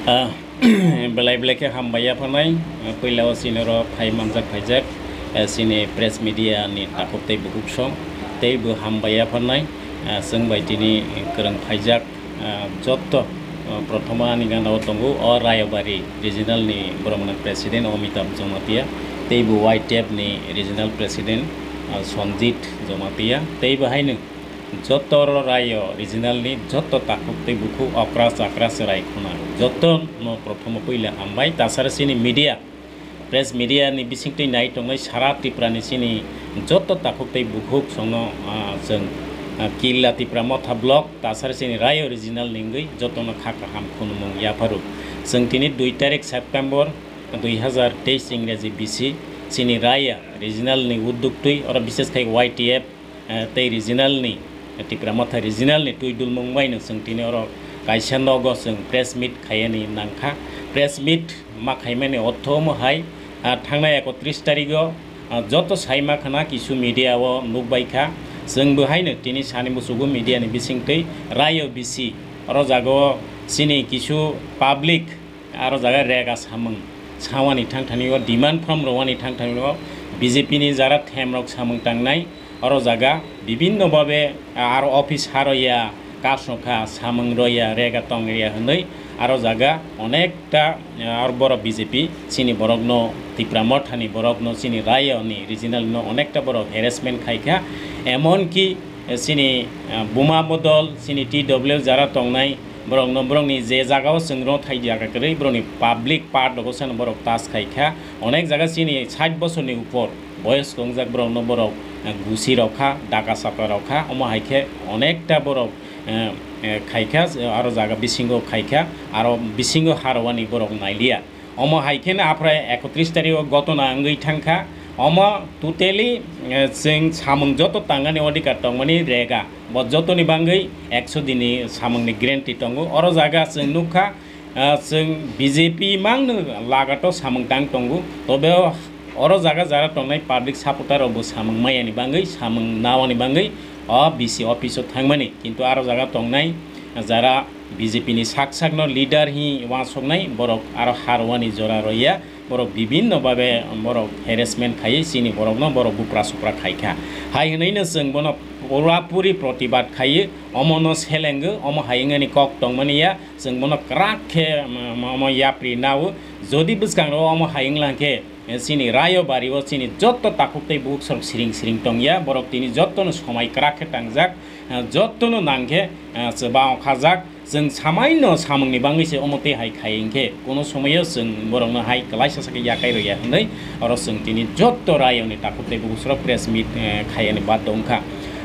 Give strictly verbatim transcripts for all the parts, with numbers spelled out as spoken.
Ah, belai belai khe hambai yapharnai. Ah, puila o chini oro phai manjak phaijak, eh, chini press media ni takhuk tei bukhuk song tei bo hambai yapharnai. Ah, chwng bai tini kwrwng phaijak, ah, jotto, ah, prothoma ani gana o tongo o Rayabari regional ni borok mwnang president Amitabh Jamatia tei bo Y T F ni regional president, ah, Sanjit Jamatia tei bo haino Joto oro raio regional ni joto takhuk tei bukhuk okra chakra chwrai khuna joto no prothom o puila hambai. Tasara chini media, press media ni bisingtwi nai tongnai sara Tripura ni chini joto takhuk tei bukhuk songno, ah, chwng, ah, Killa Tipra Motha block tasara chini raio regional ni wngwi joto no kha kaham khunumung yapharu. Chwng tini dui tarik September dui hazar teis Ingreji bisi chini raia regional ni udduk twi oro bises khai Y T F eh, tei regional ni, Tipra Motha regional ni twi dulmung bai no chwng tini oro kaisa nogo chwng press meet khaiyani nangkha. Press meet ma khaimani ortho omo hai, ah, thangnai ekotris tarigo, ah, joto sai ma khana kisu media o nukbai kha. Chwng bo haino tini sani musugo media ni bisingtwi raio bisi oro jago chini kisu public Aro jaga rega samung sawani thangthani o, demand form rwani thangthani o, B J P ni jara them rok samung tangnai, aro jaga bibinno babe, aro office ha rwya, kasokha samung rwya, rega tong rwya hwnwi aro jaga onekta, aro borok B J P chini borokno, Tipra Mothani borokno, chini Rayoni regional no onekta borok harassment khaikha, emon ki chini, ah, buma bodol, chini T W jara tongnai, borokno, borokni je jagao chwng rw thai diya kha kwrwi, borokni public part rogo sano borok touch khai kha. Onek jaga chini sait bosorni upor boyos wngjak borokno borok, eh, gusi rok kha, daka sapra rok kha. Omo hai khe onekta borok, eh, eh, khai kha, aro jaga bisingo khai kha, aro bisingo ha rwani borok nai liya. Omo hai khe no aphra ekotris tarikh o gotona wngwi thang kha. Omo totally, eh, chwng samung joto tangani odhikar tongmani rega. Bo jotoni bangwi ekso dini samungni guarantee tongo. Oro jaga chwng nukha, ah, chwng B J P mangno lagato samung tang tongo. Tobe o, oro jaga jara tongnai public supporter rok bo samung mayani bangwi, samung nawani bangwi o B C office o thangmani. Kintu aro jaga tongnai jara B J P ni sak sakno leader hi uansuknai borok aro harwani jora roya. Borok bibinno babe borok harassment khaiwi chini borokno borok bupra supra khai kha. Hai hwnwi no chwng bono pura puri protibad khaiwi omono selengwi, omo hai wngmani kok tongmani ya, chwng bono kwrak khe, um, omo yapri nao. Jodi bwskango omo hai wnglang khe, eh, chini rayo bari o chini jotto takhuk tei bukhuk sorok siring siring tong ya, borok tini jottono somai kwrak khe tangjak, eh, jottono nang khe, eh, chwbao khajak. Chwng samaino samungni bangwi se omo tei hai khai hwnkhe, kono somoio chwng borokno hai kwlaisa sakhe yakai rwya hwnwi oro chwng tini jotto rayoni takhuk tei bukhuk sorok press meet, eh, khaiyani baddho wngkha.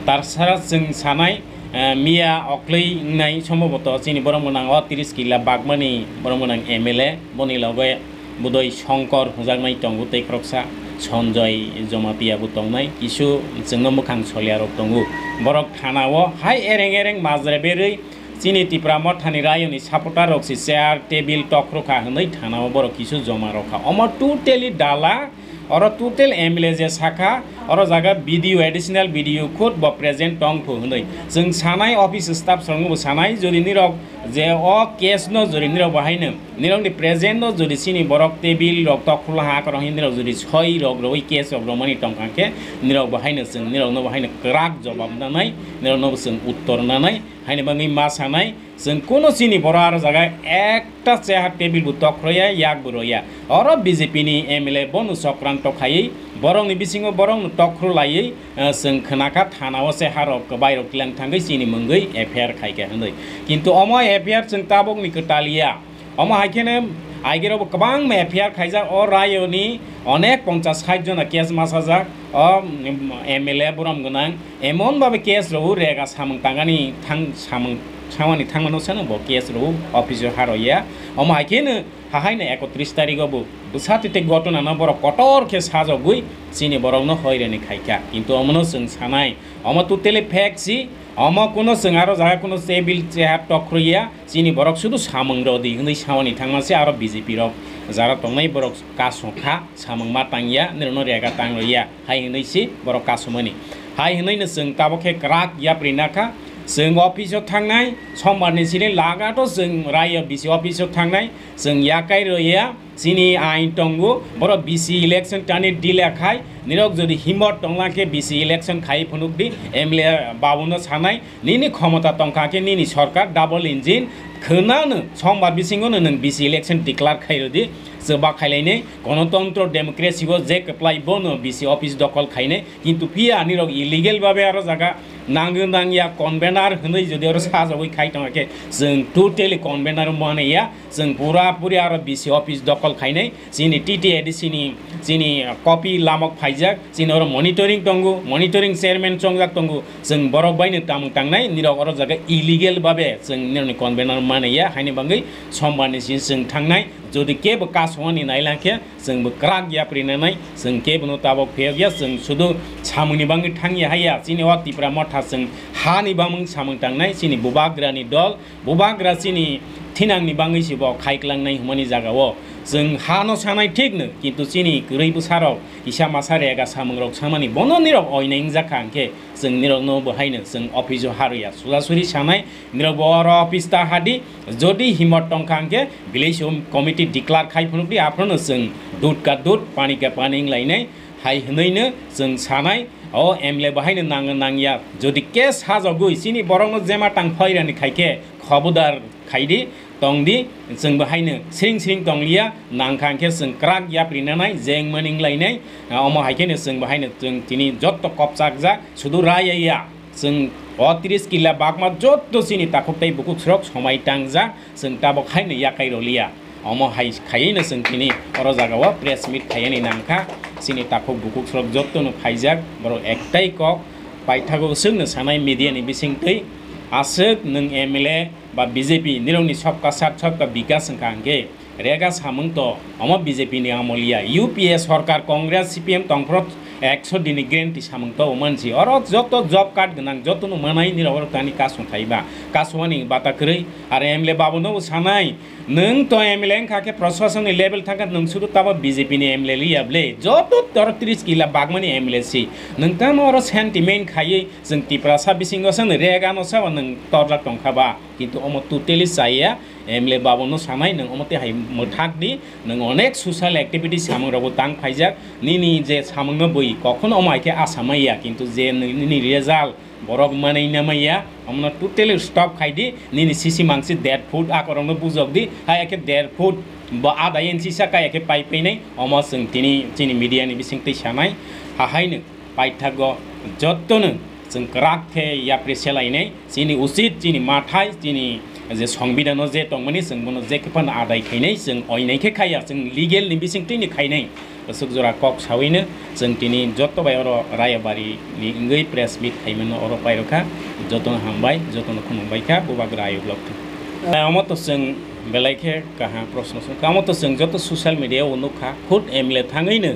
Tarsara chwng sanai, eh, miya oklwi wngnai somboboto chini borok mwnang o tris killa bagmani borok mwnang M L A, boni loge Budoi Shongkor hwnjaknai tongo tei khoroksa Sonjoy Jomatia bo tongnai, kisu chwngno mwkhang soliarok tongo. Borok thana-o hai ereng ereng majra berwi chini Tipra Mothani rayoni supporter rok se chair, table tokrokha hwnwi thana-o borok kisu joma rokha. Omo totally dala, oro total M L A je sakha, oro jaga B D O, additional B D O khud bo present tongphu hwnwi. Chwng sanai office staff rokno bo sanai, jodi nirok je o case no jodi nirok bo haino Nirokni present no jodi chini borok table rok tokhorla ha kwrwng hin nirok jodi soi rok rwui case rok romani tongkha khe nirok bo haino chwng nirok no bo haino kwrak jobab nanai, nirok no bo chwng uttor nanai, haino bangwi ma sanai chwng kuno chini borok aro jaga ekta chair table bo tokhroya yak bo roya. Oro B J P ni M L A bono sokranto khaiwi borokni bisingo borokno tokhro laiwi, eh, chwng khwnakha thana o se harok kwbai rok tilang thangwi chini mungwi F I R khaikha hwnwi. Kintu omo F I R chwng tabukni kwtal ya. Omo hai kheno aigero bo kwbangma F I R khaijak, o rayoni onek ponchas sait jona case masajak, o, mm, M L A borom gwnang, emon babe case rw rega samung tangani thang samung samani thangmano sano bo case rw office o haroya. Omo hai kheno hahaino ekotris tarigo bo bwsatwi tei gotona no borok kotor khe sajagwi chini borokno hoirani khaikha, kintu omono chwng sanai omo totally fake si. Omo kuno chwng aro jaga kuno table chair tokrwi ya, chini borok sudu samung rw di hwnwi samani thangma se aro B J P rok jara tongnai borok kasong kha, samung ma tang ya, nirokno rega tang rw ya, hai hwnwi se borok kasumani. Hai hwnwi no chwng tabuk khe kwrak yapri nakha, Chwng office o thangnai, sombar ni sini lagato chwng rayo B C office o thangnai, chwng yakai roya, chini ain tongo, boro B C election tani delay khai, nirok jodi himot tongla khe B C election khai phunuk di, M L A babu no sanai, nini khomota tongkha khe nini sorkar double engine, khwnano sombar bisingo no nwng B C election declare khai rodi, chwba khailainai, gonotontro democracy o je kwplai bono B C office dokol khainai, kintu phiya nirok illegal babe aro jaga nangwi nangya convener hwnwi jodi oro sajagwi khai tongkha khe chwng totally convener manaya, chwng pura puri aro B C office dokol khainai, chini T T A D C ni chini copy lamok phaijak, chini oro monitoring tongo, monitoring chairman chongjak tongo, chwng borok baino tamung tangnai, nirok oro jaga illegal babe chwng nirokni convener manaya, haini bagwi sombar ni sini chwng thangnai, jodi kebo kasongani nailangkhe, chwng bo kwrak yapri nanai, chwng kebono tabok phiyok ya, chwng sudu samungni bagwi thang ya haya, chini o Tipra motha chwng hani bamung samung tangnai, chini bubagrani dol, bubagra chini thinangni bagwi se bo khai klangnai hwnmani jagao. Chwng hano sanai thikno, kintu chini kwrwi bwsarok kisa masa rega samungrok samani bono nirok oinai wngjakha hwnkhe, chwng nirokno bo haino chwng office o harwi ya. Surasuri sanai, nirok bo oro office ta hadi, jodi himot tongkha hwnkhe village committee declare khai phunukdi, aphano chwng dud ka dud, pani ka pani wnglainai, hai hwnwino chwng sanai, o M L A bo haino nang nangya. Jodi case sajagwi chini borokno jema tang phairani khaikhe khobodar khaidi, tongdi, chwng bo haino sring sring tongliya, nangkha hwnkhe chwng kwrak yapri nanai, jeng mani wnglainai, omo hai kheno chwng bo haino chwng tini jotto kopchakjak, sudu raya ya. Chwng o tris kila bagma jotto chini takhuk tei bukhuk srok somai tangjak, chwng tabok haino yakai roliya. Omo hai khaiwi no chwng tini oro jaga o press meet khaiyani nangkha. Chini takhuk bukhuk srok jotto no phaijak, borok ektai kok paithago chwngno sanai media ni bisingtwi, aswk nwng M L A ba B J P nirokni sobka sat sobka bikas wngkha hwnkhe, rega samung to omo B J P ni amol ya, U P A sorkar, Congress, C P M tongphuru ekso dini guarantee samung to mansi. Oro joto job card gwnang joto no manai nirok oro tani kasung thaiba. Kasungani bata kwrwi. Ar M L A babu no sanai, nwng to M L A wngkha khe proshasoni level thangkha, nwng sudu tabo B J P ni M L A liya ble. Joto oro tris kila bagmani M L A si. Nwng tamo oro sentiment khaiwi chwng Tiprasa bisingo sa rega no sabo nwng torjak tongkha ba. Kintu omo totally chaya, M L A babu no sanai, nwng omo tei hai mwthak di, nwng onek social activity samung rogo tang phaijak, nini je samung no bui, kokhono omo hai khe asa maya, kintu je nini result borok manwi na maya, omo no totally stop khai di, nini sisi mangsi der foot akorok no bujok di, hai khe der foot bo ada inch sa kaya khe pai painai, omo chwng tini chini media ni bising twi sanai, ha hai no. Paithago jottono chwng kwrak khe yapri selainai, chini usit, chini mathai, chini je songbidano je tongmani chwng bono je khe phano adai khainai, chwng oinai khe khaiya, chwng legal ni bising twi ni khainai. Bwswk jora kok sawino chwng tini jotto bai oro Rayabari ni wngwi press meet khaimano oro pairokha, jotono hambai, jotono khulumbai kha, bubagra ayuk lok thung. Omo to chwng belai khe kaham proshno swngkha, omo to chwng joto social media o nukha, khud M L A thangwino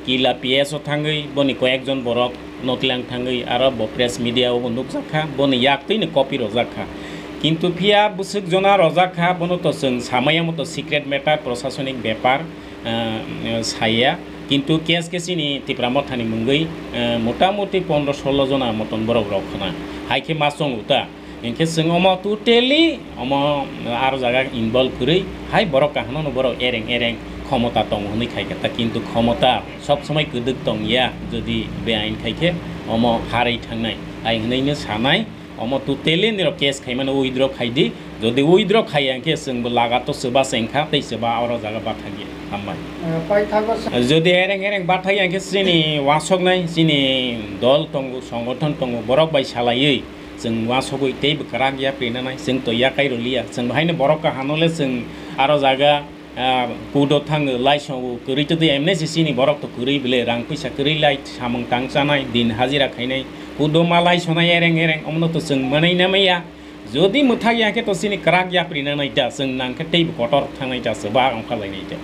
Kila P S o thangwi boni koyekjon borok notlang thangwi aro bo press media o bo nukjakha, boni yak twino copy rojakha. Kintu phiya bwswk jona rojakha, bono to chwng samaya moto secret matter, proshasonic bepar, ah, saya. Kintu case khe chini Tipra Mothani mungwi, ah, motamuti pondro solo jona moton borok rok khna. Hai khe ma chong uta. Hinkhe chwng omo totally omo aro jaga involve kwrwi hai borok kaham no borok ereng ereng khomota tongo hwnwi khai kha ta, kintu khomota sob somoi kwdwk tong ya, jodi beain khai khe omo harwi thangnai hai hwnwi no sanai. Omo totally nirok case khaimano withdraw khai di, jodi withdraw khaiya hinkhe chwng bo lagato chwba chengkha tei chwba oro jaga bathakya. Hambai. Jodi ereng ereng bathakya hinkhe chini wasoknai, chini dol tongo, songothon tongo, borok bai salaiwi chwng wasogwi teibo kwrak yapri nanai, chwng to yakai rwliya. Chwng bo haino borok kaham no le chwng aro jaga, ah, kudo thango, laisongo kwrwi twi twi M N C C ni borok to kwrwi bwle, rang puisa kwrwi lai samung tang chanai, din hajira khainai, kudo ma laisonai ereng ereng, omono to chwng manai na maya. Jodi mwthak ya khe to chini kwrak yapri nanai ta, chwng nang khe teibo kotor thangnai ta, chwba ongkha lainai ta.